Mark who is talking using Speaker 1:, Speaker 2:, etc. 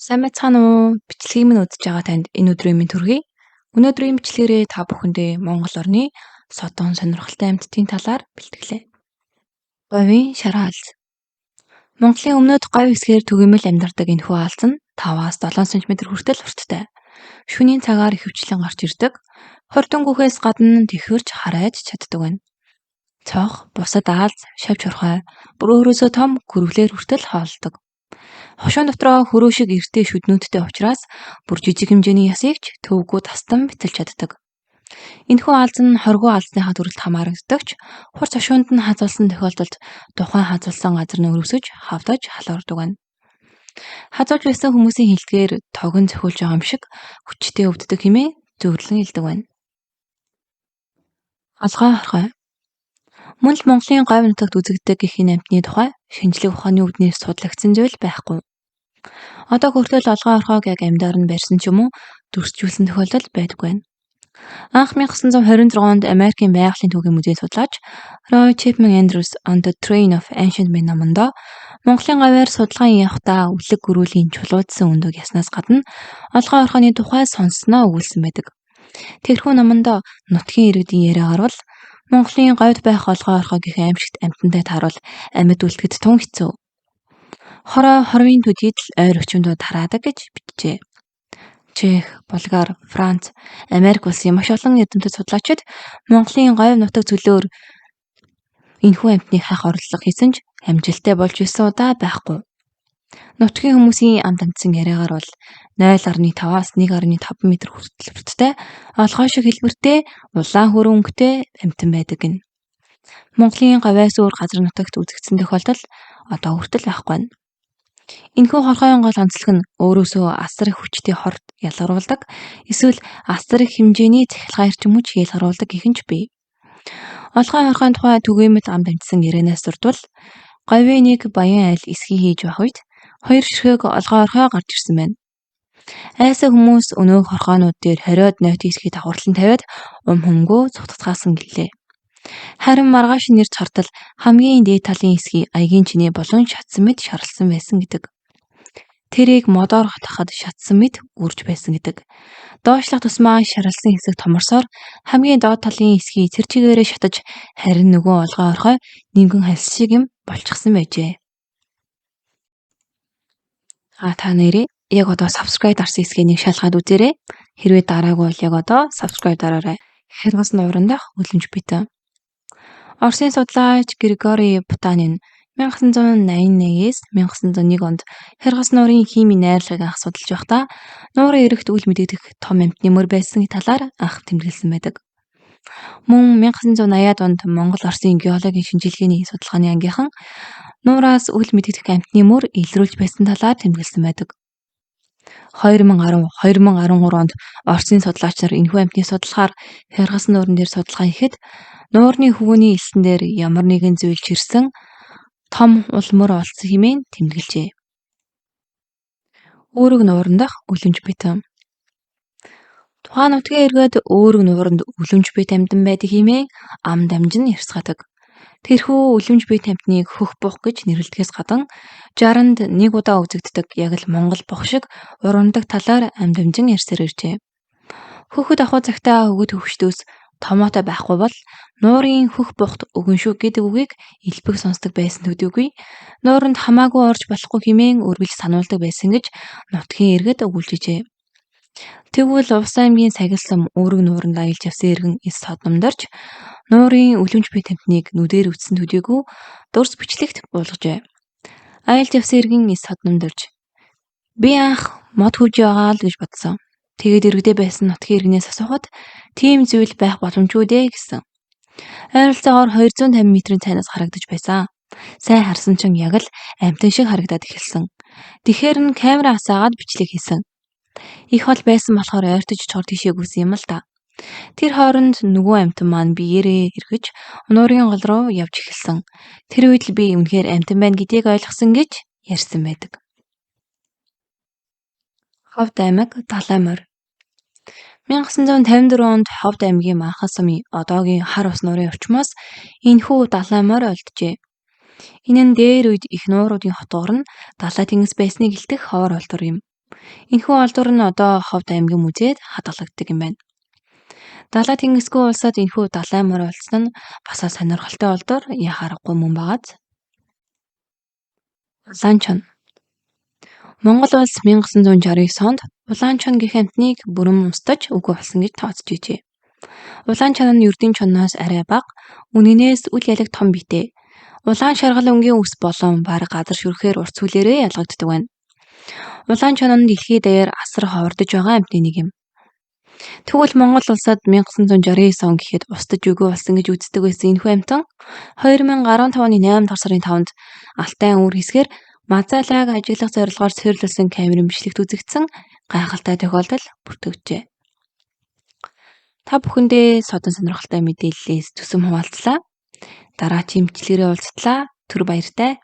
Speaker 1: Сайн байцгаана уу? Бичлэгийг минь үзэж байгаа танд энэ өдрийн мэнд хүргэе. Өнөөдрийн бичлэгээрээ та бүхэндээ Монгол орны содон сонирхолтой амьтдын талаар бэлтгэлээ. Говийн шар аалз. Монголын өмнөд говь хэсгээр түгээмэл амьдардаг энэхүү аалз нь 5-аас 7 см хүртэл урттай. Шөнийн цагаар ихэвчлэн гарч ирдэг. Хурдан гүхээс гадна тэхэрч харайж чаддаг байна. Цонх, бусад аалз, шавж хорхой, бүр өөрөөсөө том гөрвөлээр хүртэл хооллодог. Хошуун дотроо хөрөө шиг эртэй шүднүүдтэй учраас бүр жижиг хэмжээний ясыг ч төвөггүй тастан бяцалж чаддаг. Энэхүү аалз нь хоргоо аалзныхаа төрөлд хамаарагддаг ч хурц хошуунд нь хазуулсан тохиолдолд тухайн хазуулсан газар нь өрөвсөж, хавдаж халуурдаг байна. Хазуулж байсан хүмүүсийн хэлдгээр тогон цохиулж байгаа юм шиг хүчтэй өвддөг хэмээн зүйрлэн хэлдэг байна. Олгой хорхой. Мөн л Монголын говь нутагт үзэгддэг гэх энэ амьтны тухай шинжлэх ухааны үүднээс судлагдсан зүйл байхгүй. Одоо хүртэл олгой хорхойг яг амьдаар нь барьсан ч юм уу дүрсжүүлсэн тохиолдол байдаггүй байна. Анх 1926 онд Америкийн байгалийн түүхийн музейн судлаач Roy Chapman Andrews On the Trail of Ancient Man номондоо Монголын говиар судалгаан явахдаа үлэг гөрүүлийн чулуудсан өндөг яснаас гадна олгой хорхойны тухай сонссноо өгүүлсэн байдаг. Тэрхүү номондоо нутгийн иргэдийн яриа гарвал Монголын говьд байх олгой хорхой гэх аймшигт амьтантай таарвал амьд үлдэхэд тун хэцүү. Хорой хорвын төдийд л ойр өчөндөө тараадаг гэж бичжээ. Чех, Болгар, Франц, Америк улсын маш олон эрдэмтэд судлаачид Монголын говь нутаг цөлөөр энэхүү амьтныг хайх оролдлого хийсэн ч амжилттай болж байсан удаа байхгүй. Нутгийн хүмүүсийн амд амтсан яриагаар бол 0.5-аас 1.5 м хүртэл урттай, олгой шиг хэлбэртэй, улаан хөрөн өнгөтэй амьтан байдаг гэнэ. Монголын говиас өөр газар нутагт үзэгдсэн тохиолдол одоо хүртэл байхгүй байна. Энэхүү хорхойн гол онцлог нь өөрөөсөө асар их хүчтэй хорт ялгаруулдаг, эсвэл асар их хэмжээний цахилгаан эрчим хүч ялгаруулдаг гэх нь ч бий. Олгой хорхойн тухай түгээмэл амд амтсан ярианаас дурдвал говийн нэг баян айл эсхий хийж байх үед хоёр ширхэг олгой хорхой гарч ирсэн байна. Айсан хүмүүс өнөөх хорхоонууд дээр хориод нойтон эсхий давхарлан тавиад ум хүмгүй цугтацгаасан гэлээ. Харин маргааш нь ирж хартал хамгийн дээд талын эсхий аягийн чинээ болон шатсан мэт шарласан байсан гэдэг. Тэрийг модоор хатгахад шатсан мэт үрж байсан гэдэг. Доошлох тусмаа шаралсан хэсэг томорсоор хамгийн доод талын эсхий тэр чигээрээ шатаж харин нөгөө олгой хорхой нимгэн хальс шиг юм болчихсон байжээ. А та нэрээ яг одоо subscribe дарсан хэсгийг нэг шалгаад үзээрэй. Хэрвээ дараагүй бол яг одоо subscribe дараарай. Хяргас нууран дах үлэмж битэн. Оросын судлаач Григорий Потанин 1981-ээс 1901 онд Хяргас нуурын химийн найрлагыг анх судалж байхдаа нуурын эрэгт үл мэдэгдэх том амьтны мөр байсан талаар анх тэмдэглэсэн байдаг. Мөн 1980-ад онд Монгол Оросын геологийн шинжилгээний судалгааны ангийнхан нуураас үл мэдэгдэх амьтны мөр илрүүлж байсан талаар тэмдэглэсэн байдаг. 2010, 2013 онд Оросын судлаач нар энэхүү амьтныг судлахаар Хяргас нууран дээр судалгаа хийхэд нуурны хөвгөөний элсэн дээр ямар нэгэн зүйл чирсэн том ул мөр олдсон хэмээн тэмдэглэжээ. Үүрэг нууран дахь үлэмж битэн. Тухайн нутгийн иргэд үүрэг нууранд үлэмж бит амьтан байдаг хэмээн ам дамжин ярьцгаадаг. Тэрхүү үлэмж бит амьтныг хөх бух гэж нэрлэдгээс гадна 60-нд нэг удаа үзэгддэг яг л монгол бух шиг урвамдаг талаар ам дамжин ярьсаар иржээ. Хөхөд ахуй цагтаа өгöd хөвчдөөс томоотой байхгүй бол нуурын хөх бухад өгөн шүү гэдэг үгийг элбэг сонсдог байсан төдийгүй нууранд хамаагүй орж болохгүй хэмээн үргэлж сануулдаг байсан гэж нутгийн иргэд өгүүлж ижээ. Тэгвэл Увс аймгийн Сагилсам үүрэг нууранд аялж явсан иргэн эс содномдорч нуурын үлэмж бит амьтныг нүдээр үзсэн төдийгүй дүрс бичлэгт буулгажээ. Аялж явсан иргэн эс содномдорч би анх мод хөвж байгаа л гэж бодсон. Тэгээд иргэдээ байсан нутгийн иргэнээс асуухад тийм зүйл байх боломжгүй дээ гэсэн. Ойролцоогоор 250 метрийн цайнаас харагдаж байсан. Сайн харсан чинь яг л амьтан шиг харагдаад эхэлсэн. Тэгэхээр нь камера асаагаад бичлэг хийсэн. Их хол байсан болохоор ойртож очихоор тийшээ гүйсэн юм л да. Тэр хооронд нөгөө амьтан маань биеэрээ эргэж нуурын гол руу явж эхэлсэн. Тэр үед л би үнэхээр амьтан байна гэдгийг ойлгосон гэж ярьсан байдаг. Ховд аймаг Далай морь. 1954 онд Ховд аймгийн Манхан сумын одоогийн Хар ус нуурын орчмоос энэхүү далай морь олджээ. Энэ нь дээр үед их нууруудын хотгор нь Далай тэнгис байсныг илтгэх ховор олдвор юм. Энэхүү олдвор нь одоо Ховд аймгийн музейд хадгалагддаг юм байна. Далай тэнгисгүй улсад энэхүү далайн морь олдсон нь бас сонирхолтой олдвор яах аргагүй мөн байгааз. Улаан чоно. Монгол улс 1969 онд улаан чоно гэх амьтныг бүрэн устгаж үгүй болсон гэж тооцож байжээ. Улаан чоно нь ердийн чоноос арай бага, үнэнээс үл ялаг том биетэй. Улаан шаргал өнгийн үс болон бараг газар шүрэхээр урт сүүлээрээ ялгагддаг байна. Улаан чоно нь дэлхий даяар асар ховордож байгаа амьтны нэг юм. Тэгвэл Монгол улсад 1969 он гэхэд устж үгүй болсон гэж үздэг байсан энэхүү амьтан 2015 оны 8 дахь сарын 5-нд Алтай өвөр хэсгээр мазайлаг ажиглах зорилгоор суурилсан камерын бичлэгт үзэгдсэн гайхалтай тохиолдол бүртгэгджээ. Та бүхэндээ содон сонирхолтой мэдээллээс төсөн хуваалцлаа. Дараагийн бичлэгээрээ уулзтлаа. Түр баяртай.